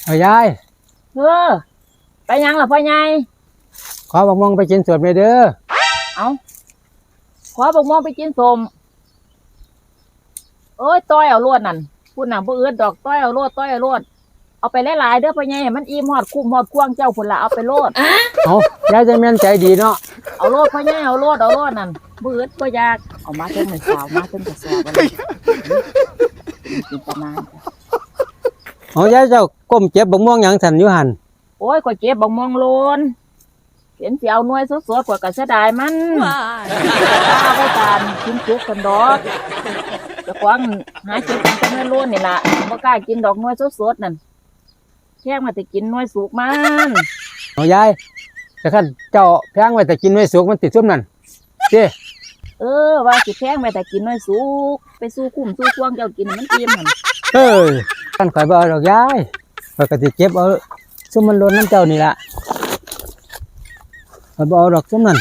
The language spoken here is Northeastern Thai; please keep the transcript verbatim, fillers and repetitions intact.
เอายาย เออ ไปหยังล่ะพ่อใหญ่ ขอบักม่วงไปกินสมแหน่เด้อ เอา ขอบักม่วงไปกินสม โอ้ย ต่อยเอาโลดนั่น พุ้นน่ะ บ่อึดดอก ต่อยเอาโลด ต่อยเอาโลด เอาไปหลายๆเด้อพ่อใหญ่ ให้มันอิ่มฮอดคุ้มฮอดควงเจ้าพุ้นล่ะ เอาไปโลด เอา ยายจั่งแม่นใจดีเนาะ เอาโลดพ่อใหญ่ เอาโลด เอาโลดนั่น บ่อึดบ่อยาก เอามาเทิงแม่สาว มาเทิงกระสอบ เอาเลย กินประมาณ เอายายเจ้าก้มเก็บบักม่วงหยังซั่นอยู่หั่น โอ้ย ข้อยเก็บบักม่วงโลน เห็นสิเอาหน่วยสดๆ ข้อยก็เสียดายมัน ว้าย เอาไว้ตานกินสุกซั่นดอก เจ้าของหาเก็บกินแต่หน่วยโลนนี่ล่ะ บ่กล้ากินดอกหน่วยสดๆนั่น แพงไว้แต่กินหน่วยสุกมัน เอายาย แต่คันเจ้าแพงไว้แต่กินหน่วยสุกมันติดซุมนั่น เจ้ เออ ว่าสิแพงไว้แต่กินหน่วยสุก ไปสู่คุ้มสู่ควงเจ้ากินให้มันอิ่มหั่น เออ คันข้อยบ่เอาดอกยาย ข้อยก็สิเก็บเอาซุมมันโลนนำเจ้านี่ล่ะ ข้อยบ่เอาดอกซุมนั่น